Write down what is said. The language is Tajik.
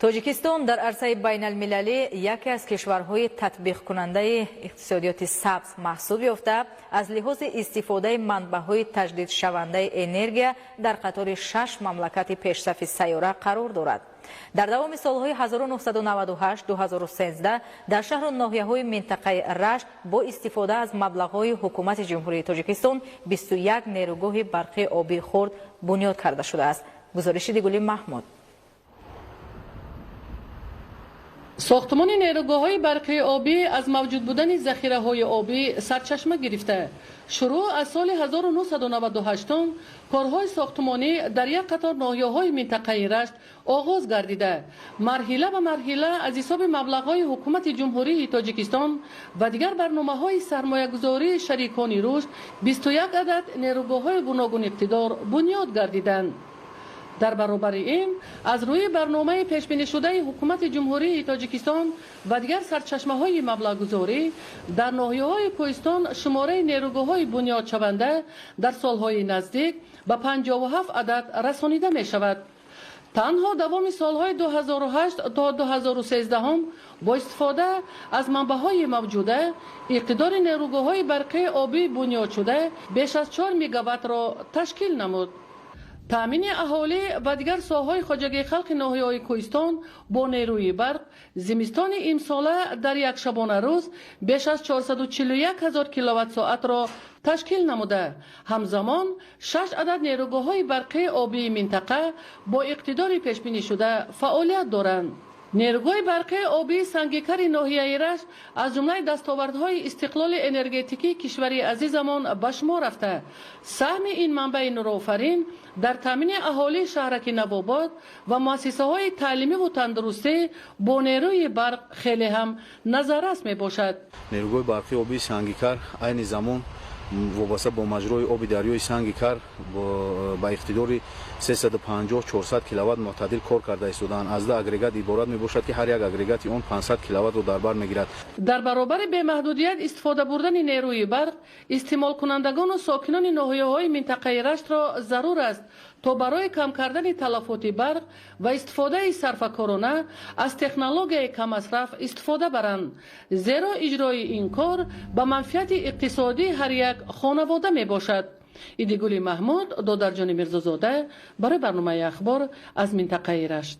Тоҷикистон дар арсаи байналмилалӣ яке аз кишварҳои татбиқкунандаи иқтисодиёти сабз маҳсуб ёфта, аз лиҳози истифодаи манбаъҳои таҷдидшавандаи энергия дар қатори шаш мамлакати пешсафи сайёра қарор дорад. Дар давоми солҳои 1998-2013 дар шаҳру ноҳияҳои минтақаи Рашт бо истифода аз маблағҳои Ҳукумати Ҷумҳурии Тоҷикистон 21 нерӯгоҳи барқи обии хурд бунёд карда шудааст. Гузориши Дигули Маҳмуд. Сохтмони нерӯгоҳҳои барқии обӣ аз мавҷуд будани захираҳои обӣ сарчашма гирифта, шурӯъ аз соли 1998 корҳои сохтмонӣ дар як қатор ноҳияҳои минтақаи Рашт оғоз гардида, марҳила ба марҳила аз ҳисоби маблағҳои Ҳукумати Ҷумҳурии Тоҷикистон ва дигар барномаҳои сармоягузории шарикони рушд 21 адад нерӯгоҳҳои гуногуниқтидор бунёд гардиданд. Дар баробари ин, аз рӯи барномаи пешбинишудаи Ҳукумати Ҷумҳурии Тоҷикистон ва дигар сарчашмаҳои маблағгузорӣ дар ноҳияҳои кӯҳистон шумораи нерӯгоҳҳои бунёдшаванда дар солҳои наздик ба 57 адад расонида мешавад. Танҳо давоми солҳои 2008 то 2013 бо истифода аз манбаъҳои мавҷуда иқтидори нерӯгоҳҳои барқии обӣ бунёдшуда беш аз 4 мегаваттро ташкил намуд. Таъмини аҳолӣ ва дигар соҳаҳои хоҷагии халқи ноҳияҳои кӯҳистон бо нерӯи барқ зимистони имсола дар як шабонарӯз беш аз 441 ҳазор киловатт-соатро ташкил намуда, ҳамзамон шаш адад нерӯгоҳҳои барқии обии минтақа бо иқтидори пешбинишуда фаъолият доранд. Нерӯгоҳи барқии обии Сангикари ноҳияи Рашт аз ҷумлаи дастовардҳои истиқлоли энергетикии кишвари азизамон ба шумор рафта, саҳми ин манбаи нурофарин дар таъмини аҳолии шаҳраки Навобод ва муассисаҳои таълимиву тандурустӣ бо нерӯи барқ хеле ҳам назаррас мебошад. Нерӯгоҳи барқии обии Сангикар айни замон вобаста бо маҷрои оби дарёи Сангикар ба иқтидори 350-400 киловатт мӯътадил кор карда истодаанд. Аз ду агрегат иборат мебошад, ки ҳар як агрегати он 500 киловаттро дар бар мегирад. Дар баробари бемаҳдудият истифода бурдани нерӯи барқ, истеъмолкунандагону сокинони ноҳияҳои минтақаи Раштро зарур аст, то барои кам кардани талафоти барқ ва истифодаи сарфакорона аз технологияи каммасраф истифода баранд, зеро иҷрои ин кор ба манфиати иқтисодии ҳар як хонавода мебошад. Идигули Маҳмуд, Додарҷони Мирзозода барои барномаи «Ахбор» аз минтақаи Рашт.